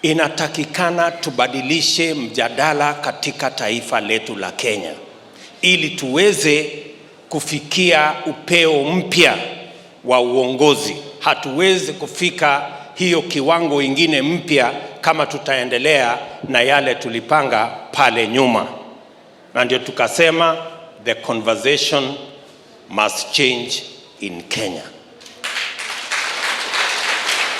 Inatakikana tubadilishe mjadala katika taifa letu la Kenya ili tuweze kufikia upeo mpya wa uongozi. Hatuwezi kufika hiyo kiwango ingine mpya kama tutaendelea na yale tulipanga pale nyuma, na ndio tukasema the conversation must change in Kenya.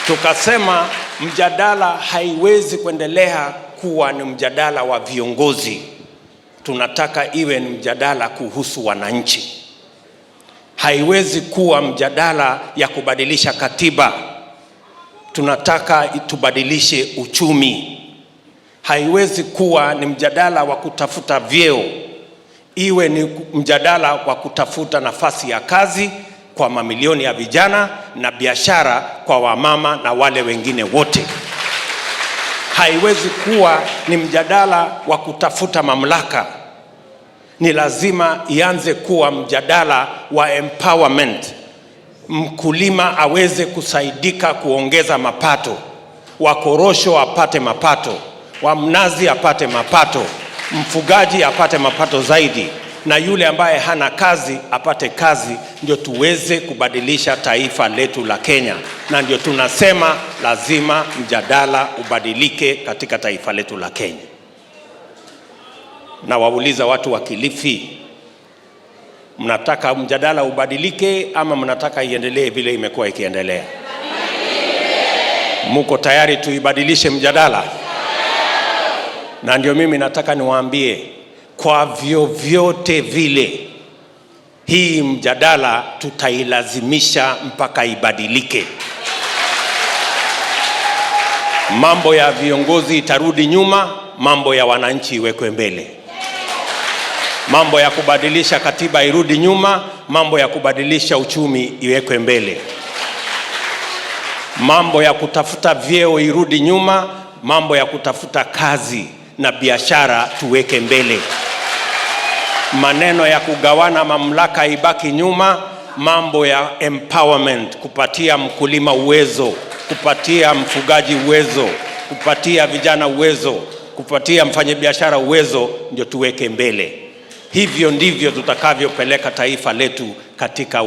Tukasema mjadala haiwezi kuendelea kuwa ni mjadala wa viongozi, tunataka iwe ni mjadala kuhusu wananchi. Haiwezi kuwa mjadala ya kubadilisha katiba, tunataka tubadilishe uchumi. Haiwezi kuwa ni mjadala wa kutafuta vyeo, iwe ni mjadala wa kutafuta nafasi ya kazi kwa mamilioni ya vijana na biashara kwa wamama na wale wengine wote. Haiwezi kuwa ni mjadala wa kutafuta mamlaka. Ni lazima ianze kuwa mjadala wa empowerment. Mkulima aweze kusaidika kuongeza mapato, wakorosho apate mapato, wa mnazi apate mapato, mfugaji apate mapato zaidi, na yule ambaye hana kazi apate kazi, ndio tuweze kubadilisha taifa letu la Kenya. Na ndio tunasema lazima mjadala ubadilike katika taifa letu la Kenya. Na wauliza watu wa Kilifi, mnataka mjadala ubadilike ama mnataka iendelee vile imekuwa ikiendelea? Muko tayari tuibadilishe mjadala? Na ndio mimi nataka niwaambie, kwa vyovyote vile hii mjadala tutailazimisha mpaka ibadilike. Mambo ya viongozi itarudi nyuma, mambo ya wananchi iwekwe mbele. Mambo ya kubadilisha katiba irudi nyuma, mambo ya kubadilisha uchumi iwekwe mbele. Mambo ya kutafuta vyeo irudi nyuma, mambo ya kutafuta kazi na biashara tuweke mbele. Maneno ya kugawana mamlaka ibaki nyuma, mambo ya empowerment, kupatia mkulima uwezo, kupatia mfugaji uwezo, kupatia vijana uwezo, kupatia mfanyabiashara uwezo, ndio tuweke mbele. Hivyo ndivyo tutakavyopeleka taifa letu katika